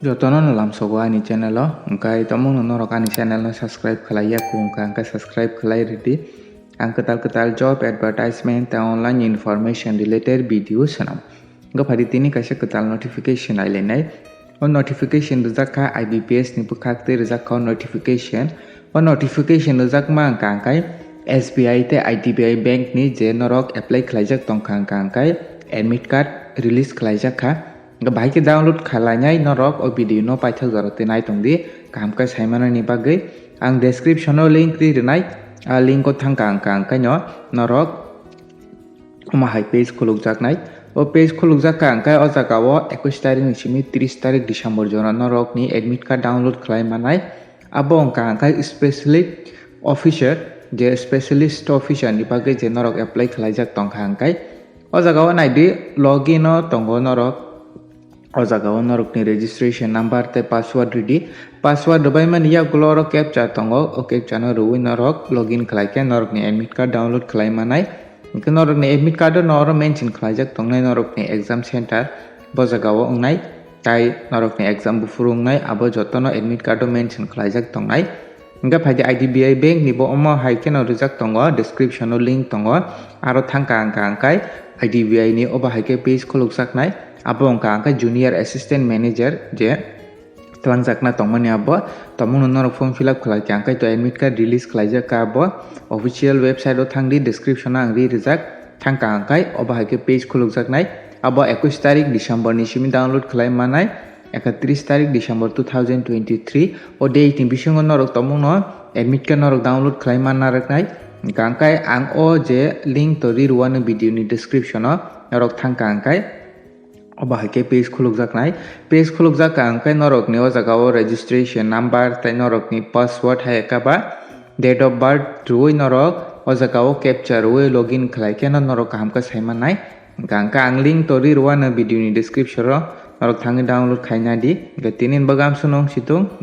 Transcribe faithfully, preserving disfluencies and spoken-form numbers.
Jotono no lamsogo ani channel o, hwnkhe tomungno norok ani channel no subscribe khlai ya kho wngkha, hwnkhe subscribe khlai rwdi. Ang kwtal kwtal job advertisement tei online information related video swnam. Hwnkhe phaidi tini kaisa kwtal notification ailainai. O notification rijak kha I B P S ni bwkhak tei rijak kha o notification. O notification rijakma wngkha hwnkhe S B I tei I D B I bank ni je norok apply khlaijak tongkha wngkha hwnkhe admit card release khlaijak kha. Hwnkhe bahai khe download khlainai norok o video no paithak jora twi nai tongdi, kaham khe saimanani bagwi. Ang description o link ri rwnai, a link o thangkha wngkha hwnkhe no norok omo hai page khulukjaknai. O page khulukjak kha hwnkhe o jaga o ekush tarik ni simi tris tarik December jora norok ni admit card download khlai manai. Abo wngkha hwnkhe specialist officer, je specialist officer ni bagwi je norok apply khlaijak tongkha hwnkhe o jaga o naidi login o tongo norok. O jaga o norokni registration number tei password rwdi. Password rwbaimani yagulo oro captcha tongo, o captcha no rwui norok login khlai khe norokni admit card download khlai manai. Hwnkhe norokni admit card o no oro mention khlaijak tongnai norokni exam center bo jaga o wngnai, tai norokni exam buphuru wngnai, abo jotono admit card o mention khlaijak tongnai. Hwnkhe phaidi I D B I bank ni bo omo hai kheno rijak tongo, description o link tongo, aro thangkha hwnkha hwnkhe I D B I ni obo hai khe page khulukjaknai, abo wngkha hwnkhe junior assistant manager je twlangjakna tongmani abo, tomungno norok form fill up khlai kha hwnkhe to admit card release khlaijak kha abo, official website o thangdi, description o ang ri rijak, thangkha hwnkhe obo hai khe page khulukjaknai, abo ekush tarik December ni simi download khlai manai. Ekatris tarik December two thousand twenty-three, o date ni bisingo norok tomungno admit card norok download khlai manna rwknai. Hwnkha hwnkhe ang o je link to ri rwano video ni description o norok thangkha hwnkhe obo hai khe page khulukjaknai. Page khulukjak kha hwnkhe norokni o jaga o registration number tei norokni password hai khe ba date of birth rwui norok o jaga o captcha rwui login khlai khe no norok kaham khe sai mannai. Hwnkha hwnkhe ang link to ri rwano video ni description o norok thangwi download khaina di. Hwnkhe tini ni bagwi amsukno wng situng.